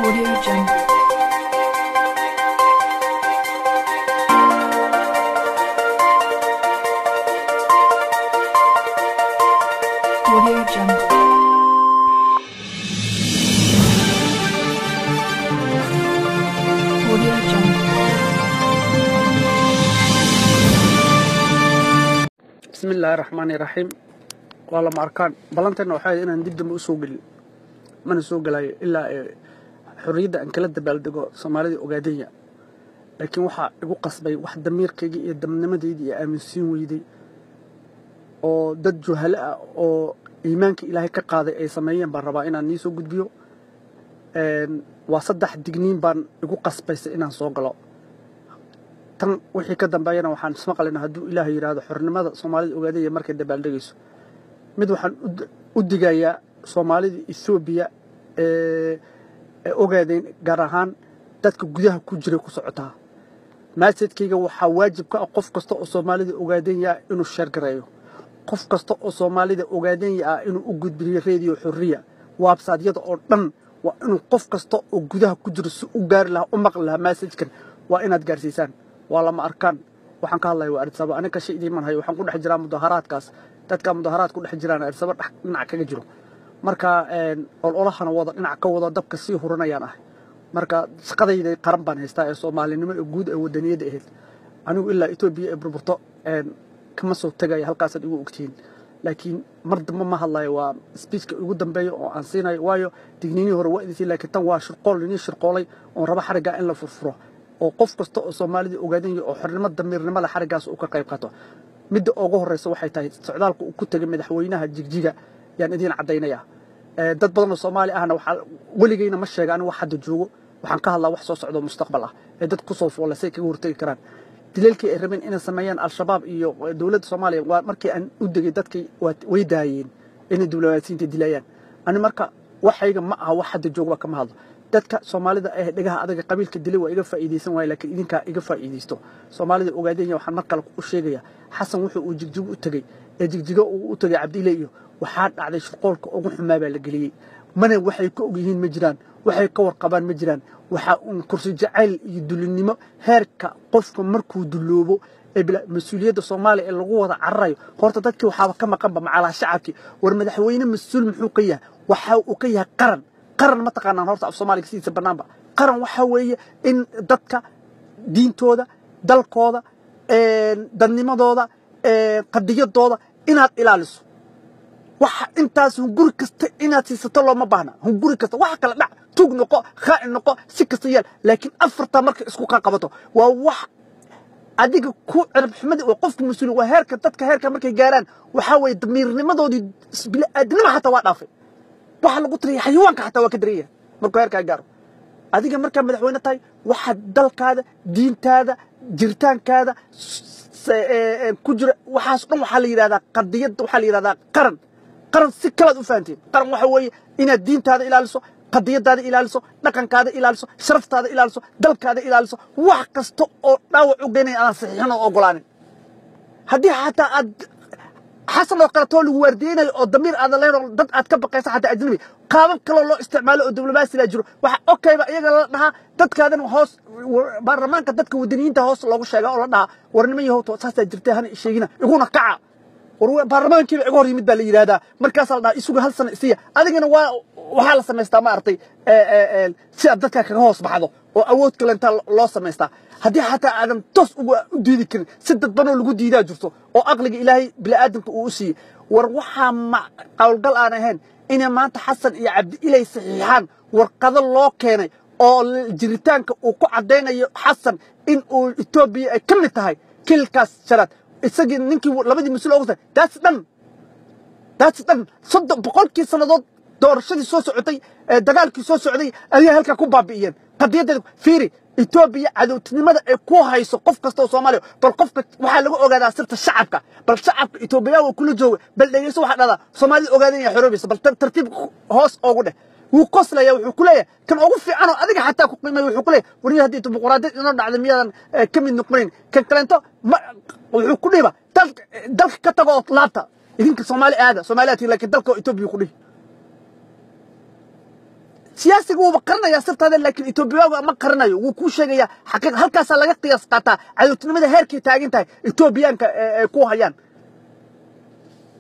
Audio Jungle. Audio Jungle. Audio Jungle. Bismi illaahi raxmaani raxiim. Waa lama arkaan ballanteena waxay ahayd inaan dib dambe u soo gelin, mana soo gelayo ilaa ee xorriyadda aan kala dabaaldego Soomaalida Ogaadenya. Laakiin waxaa igu qasbay wax damiirkayga iyo dabnimadayda iyo aaminsiin weyday oo dad juhalo ah oo iimaanka Ilaahay ka qaaday ay sameeyeen baan rabaa inaan nii soo gudbiyo. Waa saddex digniin baan igu qasbaysay inaan soo galo. Tan wixii ka dambeeyana waxaan ismaqlaynaa hadduu Ilaahay yidhaahdo xornimada Soomaalida Ogaadaya markay dabaaldegayso. Mid waxaan u digayaa Soomaalida Etoobiya ee ogaadeen, gaar ahaan dadka gudaha ku jira ku socotaa. Message-kayga waxaa waajib ka ah qof kasta oo Soomaalida Ogaadenya inuu share gareeyo, qof kasta oo Soomaalida Ogaadenya ah inuu u gudbiyo Radio Xorriya, website-yada oo dhan. Waa inuu qof kasta oo gudaha ku jiro si u gaari lahaa, u maqli lahaa message-kan, waa inaad gaarsiisaan. Waa lama arkaan waxaan ka hadlaya waa Addis Ababa. Aniga shay idiin hayo, waxaan ku dhex jiraa mudaharaadkaas, dadka mudaharaad ku dhex jiraan Addis Ababa dhinac kaga jiro. Marka ololahana wada dhinac ka wada dabka sii hurinayaan ah. Marka shaqadayda qaran baan haystaa ee Soomaalinimo ee guud ee wadaniyadda ahayd. Anigu ilaa Etoobiya ee burburto kama soo tagayo, halkaasaad igu ogtihiin. Laakiin mar dambe ma hadlayo, waa speechka ugu dambeeya oo aan siinayo, waayo digniinihii hore waa idin siin. Laakiin tan waa shirqool inii shirqoolay oon rabo xarigga in la furfuro oo qof kasta oo Soomaalida ogaadanya oo xornimo damiirnimo leh xariggaas uu ka qayb qaato. Midda ugu horreysa waxay tahay socdaalka uu ku tegay madaxweynaha Jigjiga yaan idiin caddaynaya. Dad badan oo Soomaali ahna waxaa weligeyna ma sheega anigu wax hadda joogo, waxaan ka hadlaa wax soo socdo mustaqbal ah ee dad kusoo foolay say kaga hortegi karaan dilalkii ay rabeen inay sameeyaan Al-Shabaab iyo dowladda Soomaaliya. Waa markii aan u degay dadkii way daayeen inay diblomaasiyiinta dilayaan. Ani marka waxayga ma aha wax hadda joogba, kama hadlo. Dadka Soomaalida ee dhegaha adaga qabiilka dilay waa iga faa'iideysan waaya, laakiin idinkaa iga faa'iideysto. Soomaalida Ogaadenya waxaan mar kale u sheegayaa, Xasan wuxuu uu Jigjigo u tegey ee Jigjigo uu u tegay Cabdiile iyo waxaa dhacday shirqoolka ugu xumaa baa la geliyey. Mana waxay ka og yihiin ma jiraan, waxay ka warqabaan ma jiraan. Waxaa uun kursi jacayl iyo dulinimo heerka qofka markuu duloobo ee mas-uuliyadda Soomaaliya ee lagu wada cararayo. Horta dadkii waxaaba ka maqanba macalaa shacabkii. War madaxweyne mas-uul muxuu ka yahay? Waxa uu ka yahay qaran. Qaran ma taqaanaan? Horta af Soomaaliga sidiisa bannaanba qaran waxaa weeye in dadka diintooda, dalkooda, dadnimadooda, qadiyadooda inaad ilaaliso. Waxa intaas hunguri kasta inaad siisato looma baahna. Hunguri kasta waxa kala dhac, tug noqo, khaa'in noqo, si kasta yeel, laakiin afartaa marka isku ka qabato waa wax adiga ku cirab xumada oo qofka mas-uul waa. Heerka dadka heerka markay gaaraan waxaa weeye damiirnimadoodii bini'aadnimo xataa waa dhaafay. Waxa lagu tiriyay xayawaanka xataa waa ka daran markuu heerkaa gaaro. Adiga markaa madaxweyne tahay, waxaad dalkaada, diintaada, jiritaankaada ku jira waxaas dhan waxaa la yidhahdaa qadiyadda, waxaa la yidhahdaa qaran. Qaran si kalaad u fahanteen. Qaran waxa weeye inaad diintaada ilaaliso, qadiyadaada ilaaliso, dhaqankaada ilaaliso, sharaftaada ilaaliso, dalkaada ilaaliso, wax kasta oo dhaawac u geynaya aadaan saxiixin oo ogolaanin. Haddii xataa aad Xasan oo kale too lagu waardiyeynayo oo damiir aadan lahayn oo dad aad ka baqaysa, xataa ajnabi qaabab kaloo loo isticmaalo oo diblomaasi laa jiro, waxa okayba iyaga la dhahaa dadkaadan hoos baarlamaanka dadka wadaniyiinta hoos loogu sheega oo la dhahaa war niman yahow saasaa jirtay hana sheegina iguna kaca. War baarlamaankiiba iga hor yimid baa la yidhahdaa. Markaasaa la dhahaa isuga hal sano isiya. Adigana waa waxaa la samaystaa ma aragtay si aad dadka kaga hoos baxdo oo awood kale intaa loo samaystaa. Haddii xataa aadan toos uga u diidi karin, si dadbanoo lagu diidaa jirto oo aqliga Ilaahay bini'aadamka uu u siiyey. War waxaa ma qowlgal aan ahayn inay maanta Xasan iyo Cabdi Ilay saxiixaan warqado loo keenay oo jiritaanka uu ku caddaynayo Xasan in uu Etoobiya ay ka mid tahay kilkaas shanaad, isagii ninkii labadii mas-uul ugu tahay. Daas dhan, daas dhan 30 boqolkii sannadood doorashadii soo socotay ee dagaalkii soo socday ayaa halkaa ku baabi'iyeen qadiyaddeeda. Fiiri Etoobiya cadowtinimada ay ku hayso qof kasta oo Soomaaliya. Bal qofka waxaa lagu ogaadaa sirta shacabka. Bal shacabka Etoobiya waa kula jooga, bal dhegeyso waxaa dhahdaa Soomaalida ogaadeen xoroobaysa. Bal tartiib hoos oogu dheh, wuu qoslaya. Wuxuu ku leeyahay kan ugu fiican oo adiga xataa ku qiimeeyo, wuxuu ku leeyahay wariyo haddii dimuqraadiyad inoo dhacda miyaadan ka mid noqonayn? Kan kaleento wuxuu ku dhiba dalka ka tago oo laabta idinka Soomaali aada Soomaali aad, laakiin dalka Etoobiya ku dhihi. Siyaasiga wuuba qarinayaa sirtaada, laakiin Etoobiyaaga ma qarinayo, wuu kuu sheegayaa xaqiiq. Halkaasaa laga qiyaas qaataa cadowtinimada heerkay taagan tahay Etoobiyaanka ay ku hayaan.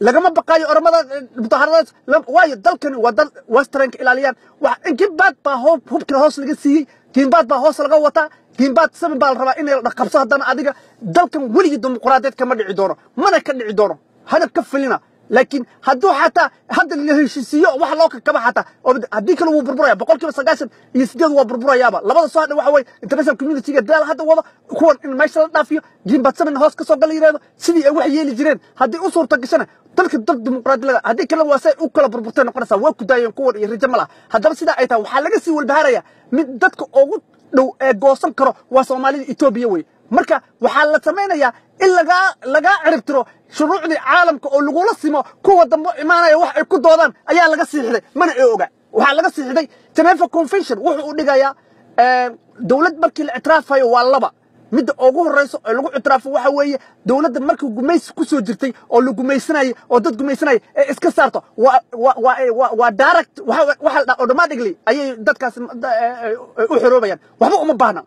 Lagama baqaayo Oromada mudaharadaas, waayo dalkani waa dal westernka ilaaliyaan. Wax Ginbaad baa hubkina hoos laga siiyey, Ginbaad baa hoos laga wataa, Ginbaad 7 baa la rabaa inay la qabso. Haddana adiga dalkan weligii dimuqraadiyeed kama dhici doono, mana ka dhici doono, hana ka filina. Laakiin hadduu xataa hadda la heshiisiiyo wax loo kakaba xataa oo haddii kale wuu burburaya, 98% waa burburayaaba. Labada soo hadha waxa weye international community-ga dadaal hadda wado kuwan in meesha la dhaafiyo, Ginbaad 7 hoos ka soo gala yidhahdo sidii ay wax yeeli jireen. Haddii u suurta gashana dalka dal dimuqraadi laga, haddii kalena waa say u kala burburtay noqonaysaa, waa ku daayeen kuwan iyo rajo ma laha. Haddaba sidaa ay tahay, waxaa laga sii walbahaaraya mid dadka ugu dhow ee goosan karo waa Soomaalida Etoobiya wey. Marka waxaa la samaynayaa in lagaa ciribtiro shuruucdii caalamka oo lagula simo kuwa dambe imaanaya wax ay ku doodaan ayaa laga siixday, mana ay oga. Waxaa laga siixday Geneva Convention. Wuxuu u dhigayaa dowlad markii la ictiraafayo waa laba. Midda ugu horeyso ee lagu ictiraafo waxa weeye dowladda markii gumaysi ku soo jirtay oo la gumaysanayay oo dad gumaysanayay ee iska saarto, waa direct, waxa la dhaha automatically ayay dadkaas u xoroobayaan, waxba uma baahna.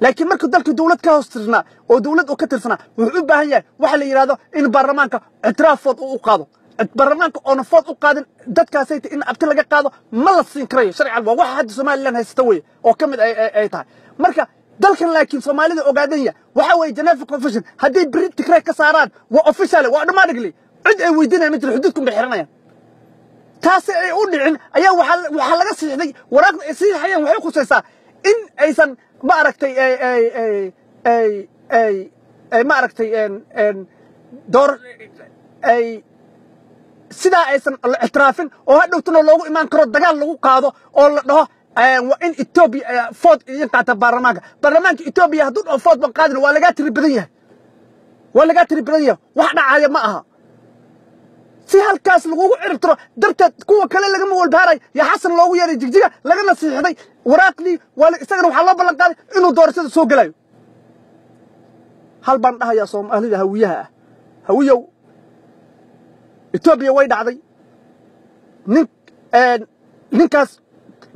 Laakiin markuu dalka dowlad ka hoos tirnaa oo dowlad uu ka tirsanaa, wuxuu u baahan yahay waxa la yidhahdo in baarlamaanka ictiraafood uu u qaado. Baarlamaanka oona food u qaadin dadkaasay in abti laga qaado ma la siin karayo sharcigan. Waa waxa hadda Somaliland haysata weye oo ka mid ay tahay marka dalkan. Laakiin Soomaalida ogaadanya waxa weeye Geneva Convention hadday beri Tigray ka saaraan waa official, waa automatically, cid ay weydiinayaan ma jiro, xuduudkun bay xiranayaan. Taasi ay u dhicin ayaa waxaa laga siixday waraaqda ay siixayaan. Waxay khusaysaa in aysan ma aragtay ay ma aragtay door ay sidaa aysan la ictiraafin oo hadhowtana loogu imaan karo dagaal lagu qaado oo la dhaho waa in Etoobiya food idin qaata baarlamaanka. Baarlamaanka Etoobiya hadduu dhaho food ban qaadin, waa lagaa tiri badan yahay, waa lagaa tiri badan yahay, wax dhacaya ma aha. Si halkaas lagugu ciribtiro darteed kuwa kale lagama walbahaaray yaa Xasan loogu yeeray Jigjiga lagana siixday waraaqdii. Waa isagana waxaa loo ballan qaaday inuu doorashada soo gelayo. Hal baan dhahayaa Soomaalida Hawiyaha ah: Hawiyow, Etoobiya way dhacday. Nin ninkaas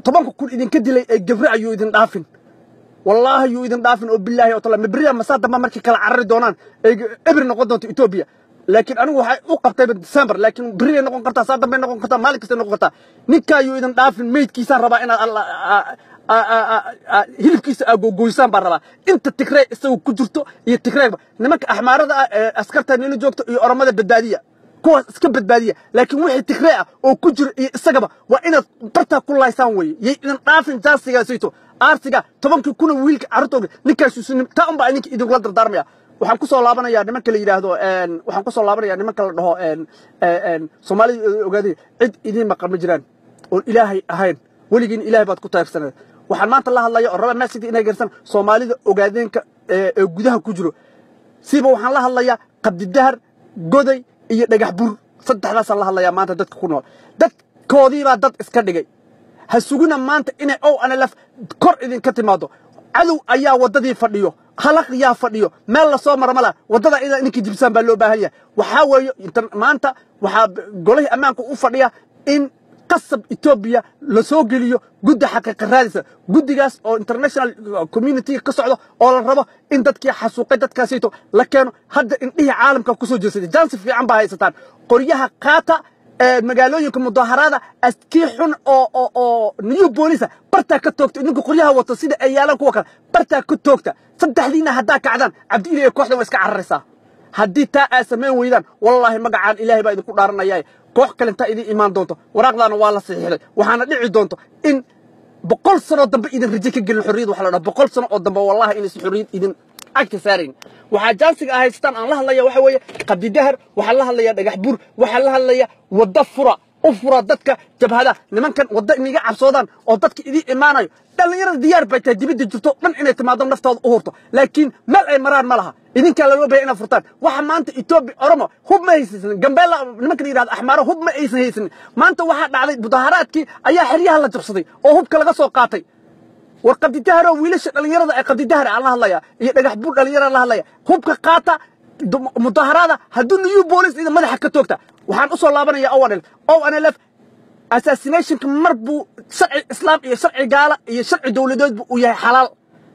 10,000 idinka dilay ee Gabre ayuu idin dhaafin, wallaahi yuu idin dhaafin oo bilaahi oo tala mabriya masaa damba markii kala carari doonaan ay ebri noqon doonto Etoobiya. Laakiin anigu waxay u qabtay December, laakiin berri noqon kartaa, saa dambe noqon kartaa, maalin kasta noqon kartaa. Ninkaa yuu idin dhaafin, meydkiisaan rabaa inaad hilibkiisa aa gogoysaan baan rabaa, inta Tigree isagu ku jirto iyo Tigreegba. Nimanka Axmaarada ah ee askarta nila joogto iyo Oromada badbaadiya, kuwaas iska badbaadiya, laakiin wixii Tigree ah oo ku jira iyo isagaba waa inaad bartaa ku laysaan weye. Yay idin dhaafin jaansigaasayto aarsiga 10,000 wiilka carruurtooda ninkaas. Taa unbaa idinka idinkula dardaarmaya. Waxaan ku soo laabanayaa nimanka la yidhaahdo, waxaan ku soo laabanayaa nimanka la dhaho Soomaalida ogaaday. Cid idiin maqan ma jiraan oon Ilaahay ahayn, weligiin Ilaahay baad ku tayrsaneen. Waxaan maanta la hadlaya oo raba message inay garsan Soomaalida Ogaadeenka ee gudaha ku jiro. Siba waxaan la hadlayaa Qabdidahar, Goday iyo Dhagax Buur, saddexdaasaan la hadlayaa maanta. Dadka ku nool dadkoodiibaa dad iska dhigay. Ha sugina maanta inay ONLF kor idinka timaado. Cadow ayaa waddadii fadhiyo, halaq yaa fadhiyo, meel lasoo mara mala. Waddada inaad idinka jibsaan baa loo baahan yahay. Waxaa weeye maanta waxaa golihii ammaanka u fadhiya in qasab Etoobiya la soo geliyo guddi xaqiiqa raadisa, guddigaas oo international community ka socdo oo la rabo in dadkii xasuuqay dadkaasayto la keeno. Hadda indhihii caalamka kusoo jeesaday, jansi fiican baa haysataan. Qoryaha qaata, magaalooyinka mudaharaada, askii xun oo new boolisa bartaa ka toogta. Idinku qoryaha wato sida ay yaalaan kuwa kale bartaa ka toogta. Saddexdiina haddaa kacdaan, Cabdi Ilay kooxdan waa iska cararaysaa. Haddii taa aad samayn weydaan, wallaahi magacaan Ilaahay baa idinku dhaaranaya, koox kalentaa idin imaan doonto. Waraaqdaana waa la saxiixday, waxaana dhici doonto in 100 sano dambe idin rajo ka gelin xorriyad. Waxa la dhaha 100 sano oo dambe wallahi inaysan xorriyad idin agta saarayn. Waxaa jaansiga ah haystaan aan la hadlaya waxa weeye Qabdidahar, waxaan la hadlayaa Dhagax Buur, waxaan la hadlayaa wadda fura, u fura dadka jabhada nimankan wadda iniga cabsoodaan oo dadka idin imaanayo. Dhallinyarada diyaar bay tahay dibadda jirto dhan inay timaado naftooda u hurto, laakiin meel ay maraan ma laha. Idinkaa loo baahay inaad furtaan. Waxa maanta Etoobiya Oromo hub ma haysanin, Gambeella nimanka la yidhahdo Axmaaro hub ma aysan haysanin. Maanta waxaa dhacday mudaharaadkii ayaa xeryaha la jabsaday oo hubka laga soo qaatay. War Qabdidaharo, wiilasha dhallinyarada ee Qabdidahar aan la hadlaya iyo Dhagax Buur dhallinyarada la hadlaya, hubka qaata, mudaharaada, hadduu new police idin madaxa ka toogta. Waxaan usoo laabanaya ONL ONLF. Assassinationka mar buu sharci islaam iyo sharci gaala iyo sharci dowladeed buu u yahay xalaal.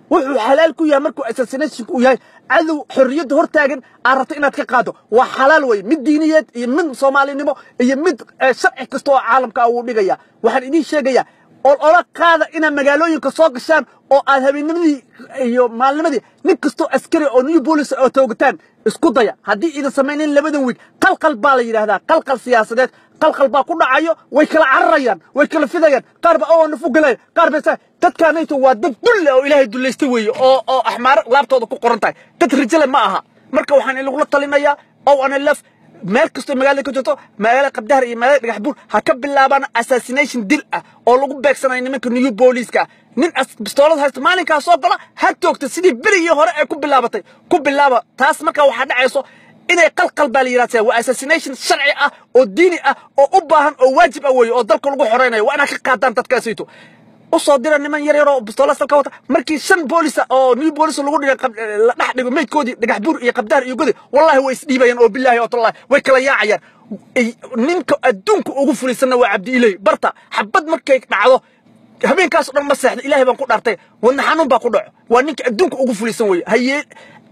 Wuxuu xalaal ku yahay markuu assassinationka uu yahay cadow xorriyadda hortaagan aad rabto inaad ka qaado, waa xalaal wey, mid diiniyeed iyo mid soomaalinimo iyo mid sharci kasta oo caalamka ah wuu dhigaya. Waxaan idiin sheegayaa, ol ola qaada inaad magaalooyinka soo gashaan oo aad habeennimadii iyo maalnimadii nin kastoo askari oo new police oo toogataan isku daya. Haddii idan samaynin labadan wiig, qalqal baa la yidhaahdaa, qalqal siyaasadeed, qalqal baa ku dhacayo, way kala cararayaan, way kala fidayaan, qaar ba oo naf u galaya, qaar ba dadkaanayto waa dad dulle oo Ilaahay dullaystay weeye, oo axmaaro laabtooda ku qoran tahay, dad rijale ma aha. Marka waxaan inagula talinayaa, ONLF meel kastoo magaalada ka jirto, magaalada Qabdahar iyo magaalada Dhagaxbuur, ha ka bilaabaan assassination dil ah oo lagu beegsanayo nimanka new booliiska. Nin bistoolad haysta maalinkaa soo gala ha toogta, sidii berigii hore ay ku bilaabatay ku bilaaba taas. Marka waxaa dhacayso inay qalqal baa la yidhahdaa, waa assassination sharci ah oo diini ah oo u baahan oo waajib ah weeye oo dalka lagu xoreynayo. Waa inaad ka qaadaan dadkaasayto, u soo dira niman yar yar oo bistoolad salka wata. Markii 5 boolisa oo new boolis lagu dhigay, la dhex dhigo meydkoodii Dhagaxbuur iyo Qabdaar iyo Godi, wallahi way isdhiibayaan oo bilaahi oo tallahi way kala yaacayaan. Ninka adduunka ugu fulisanna waa Cabdi Iley. Barta xabad markay dhacdo habeenkaas oo dhan ma seexdo, Ilaahay baan ku dhaartay, wadna xanuun baa ku dhaco. Waa ninka adduunka ugu fulisan weeye. Haye,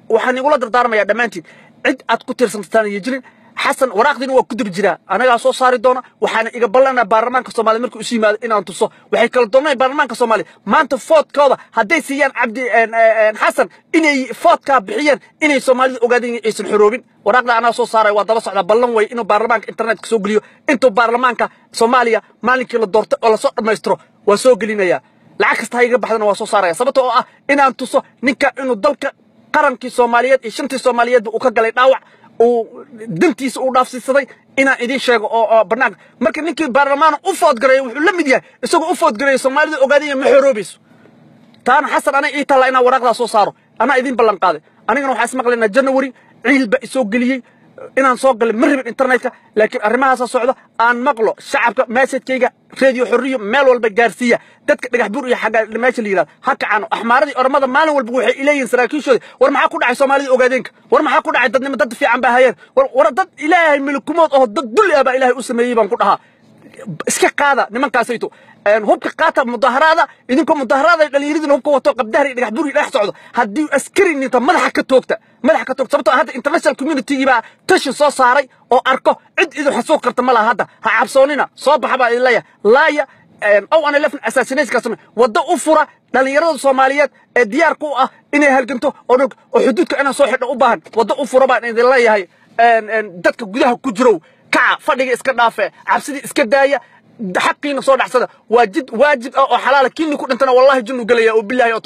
waxaan igula dardaarmayaa dhammaantiin, cid aad ku tiirsantaan iyo jirin. Xasan waraaqdiina waa ku dib jiraa, anagaa soo saari doona. Waxaana iga ballanaa baarlamaanka Soomaaliya markuu isu yimaado inaan tuso. Waxay kala doonayaan baarlamaanka Soomaaliya maanta votekooda hadday siiyaan Cabdi Xasan, inay votekaa bixiyeen inay Soomaalida ogaadeen in aysan xoroobin. Waraaqda anaa soo saaray, waa daba socda. Ballan way inuu baarlamaanka internetka soo geliyo. Intuu baarlamaanka Soomaaliya maalinkii la doortay oo lasoo dhammaystiro waa soo gelinayaa, lacag kasta ha iga baxdana waa soo saaraya, sababta oo ah inaan tuso ninka inuu dalka qarankii Soomaaliyeed iyo shantii Soomaaliyeedba uu ka galay dhaawac, uu dantiisa uu dhaafsiisaday, inaan idiin sheego oo bannaanka. Marka ninkii baarlamaan u votegareeyo wuxuu la mid yahay isagoo u votegareeyo Soomaalida ogaadaya ma xoroobayso. Taana Xasan anay ii tallaa inaan waraaqdaa soo saaro, anaa idiin ballan qaaday. Anigana waxaa ismaqlaynaa January. Ciil baa isoo geliyey inaan soo galay, ma rabin internetka, laakiin arrimahaasaa socda. Aan maqlo shacabka messagekayga, Radio Xorriyo meel walba gaarsiiya. Dadka Dhagax Buur iyo xagga meesha la yidhahdo ha kacaano. Axmaaradii Oromada maalin walba waxay ileeyihiin saraakiishooda, war maxaa ku dhacay Soomaalida ogaadeenka? War maxaa ku dhacay? Dadnimo dad fiican baa hayeen. War dad Ilaahay milkumood oo dad dulli ah baa Ilaahay u sameeyey baan ku dhahaa. Iska qaada nimankaasayto, hubka qaata, mudaharaada idinkoo mudaharaada, dhallinyaradina hubka wato Qabdahar iyo Dhagax Buur iyo dhex socdo, haddii askari ninta madaxa ka toogta, madaxa ka toogta. Sababtoo hadda international community baa tashin soo saaray oo arko, cid idin xasuuq karta ma laha. Hadda ha cabsoonina, soo baxa baa idin leeyahay. Laaya ONLF assassinationka samey, waddo u fura dhallinyarada Soomaaliyeed ee diyaarka u ah inay halganto oo xuduudka inaan soo xidho u baahan, waddo u fura baan idin leeyahay. Dadka gudaha ku jirow, kaca, fadhiga iska dhaafe, cabsidii iska daaya, xaqiina soo dhacsada. Waa jid waajib ah oo xalaala. Kiini ku dhintana wallahi jinnu gelaya oo bilaahi oo